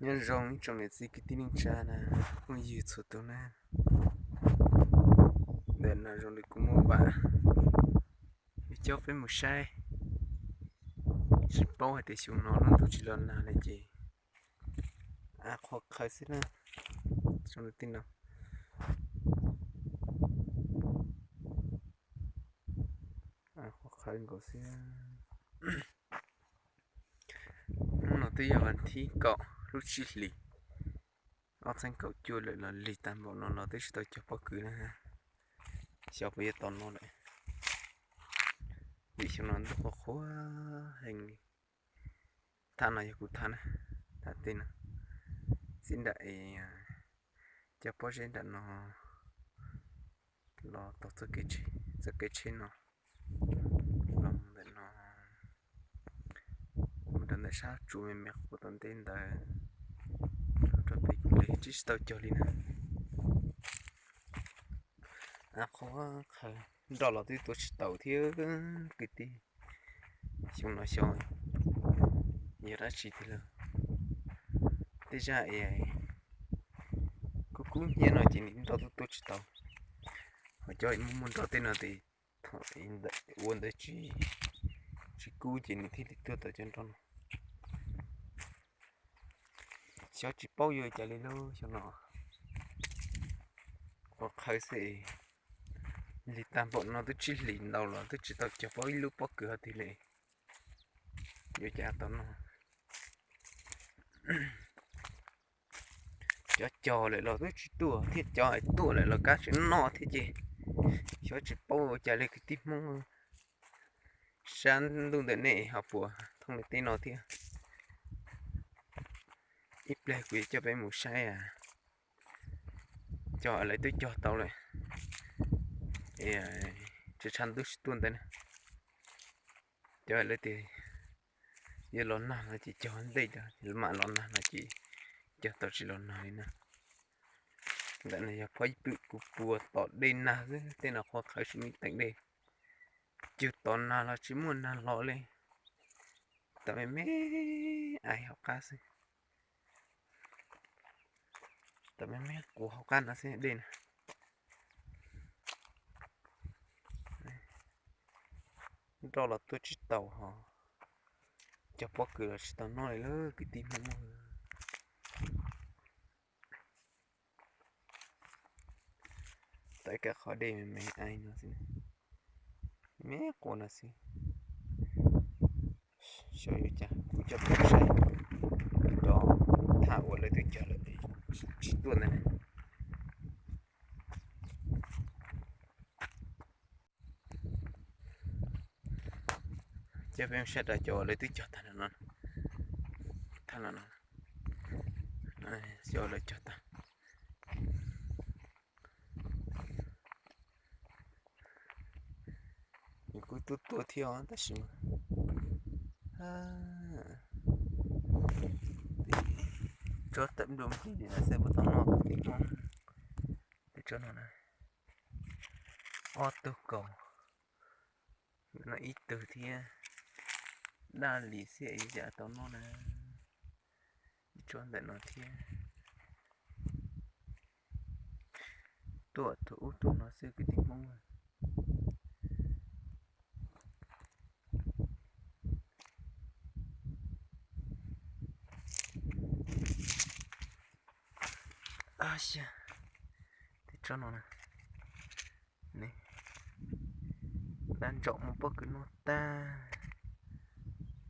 Nyob zoo ib tsoom niam txiv kwv tij neej tsa na, phooj ywg txhua tus na. Ntawm no zoo li kuv muab vam, yuav coj peb mus saib, tsis paub hais tias xyoo no lub ntuj tsis los nag li ces av qhuav qhawv xwb na. Zoo li tej no, av qhuav qhawv nkaus xwb. Hnub no twb yog vas thib kaum lub tsib hlis, ob txhiab kaum cuaj lawm los lig tag npaum no los twb tsis tau cog pob kws na. Xyov puas yuav tau noj lawm, vim xyoo no ntuj qhuav qhuav heev li. Thaj no yog kuv thaj na, thaj tej no, txij nram es cov pob zeb nram no los tau txoj kev tsheb no, los ntawm no mus rau ntawm sab tsuas me me quas tom ntej ntawd, rau pem kuv li tsis tau cog li na. Av qhuav qhawv, nroj los twb tua tsis taus thiab kwv tij. Xyoo no xyov yog dab tsi tiag lawm, tej zaj es kub kub hnyiab no ces nws nroj twb tua tsis taus. Ho cov muaj muaj nroj tej no ces thaum ua ntawd tsis kub ces nws thiaj li tuaj tau cov nroj no. Xyov tsis paub yuav cas li lub xyoo no, qhuav qhawv xwb. Lig tag npaum no twb tsib hlis ntau los twb tsis tau cog pob ib lub pob kws hov twg li. Yuav cas tau noj. Cov cog lawm los twb tsis tuaj thiab, cov hais tuaj lawm los kab tsis noj thiab ces xyov tsis paub ua cas li kwv tij Hmoob. Sab ntuj ntawm nej ho puas thooj li teb no thiab? Ib pliag kuv yuav coj peb mus saib, cov lawv twb cog tau lawm, tshav ntuj tsis tuaj ntawd na. Cov lawv tias yuav los nag no ces cog ntej, mam los nag no ces cog tau tsis los nag li na. Ntawm no yog pob pwm kuv puas tom dej nag xwb, tej no qhuav qhawv tsis muaj teem dej. Cug tom nag los tsis muaj nag los li, tom me me ais hauv qab xwb. Tom me me quas hauv qab no xwb dej na. Nroj los tuaj tsis taus ho cog pob kws los tsis tau noj li lawm kwv tij Hmoob. Tau ib qho dej me me ais no xwb, me quas no xwb. Xyov yuav cas, kuv coj peb saib rau thaj uas lawv twb cog lawm tsis tuaj ntawd na. Coj peb saib rau cov lawv twb cog tag no, thaj no, cov lawv cog tag. Nws kuj tuaj tuaj thiab tab sis mas tsob tawm nplua nplig li no xwb puas tau noj kwv tij Hmoob. Tej tsob no na, ob tug kaus, ntawm no ib tug thiab, daj li xwb yuav cas tau noj na. Ib tsob ntawm no thiab, tuaj tus ub tus no xwb kwv tij Hmoob. Ab, tej tsob no na, dab ntsaum muaj pob kws noj tag.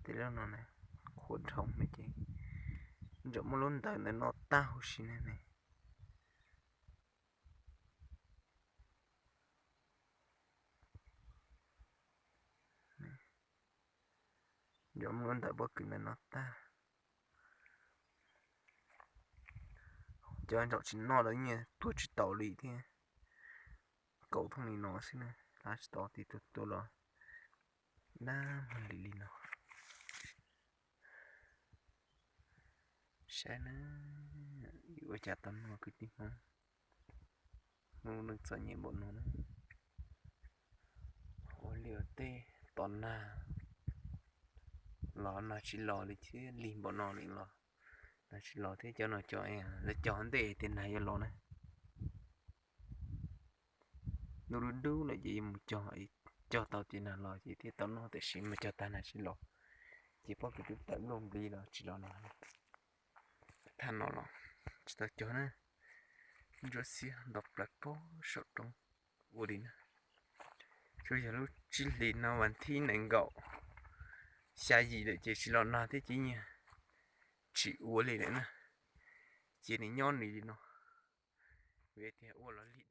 Tej lub no na, qhuav dhau me ces ntsaum muaj lub ntawd ntawd noj tag huv si ne ne. Ntsaum muaj lub ntawd pob kws ntawd noj tag. Cov ntsaum tsis noj lawv nyiaj tuaj tsis taus li thiab. Kaum thooj li no xwb na, hlab tsis tau, tig tuaj tuaj los dab muag li li no. Saib na, yuav ua cas tau noj kwv tij Hmoob. Hnub neej txom nyem npaum no na, ua liaj ua teb tos nag los nag tsis los li thiab, lig npaum no li los Nag sib los thiab, cov no cov lawv cog ntej tias nag yuav los na. Hnub dub dub lawm ces yuav mus cog, cog tau ces nag los ces thiaj tau noj, tiam sis mus cog tag nag sib los ces pob kws twb tawm luaj nplig los tsis los nag. Thaj no los tsis tau cog na, ntsuab xiab nto plaws pob saum roob ua li na. Tsuas yog lub tsib hlis no vas thib nees nkaum xya yim lawm ces tsis los nag thiab ces nyias tsis ua li lawm na. Ces nws nyob nws li no, vim tias ua los lig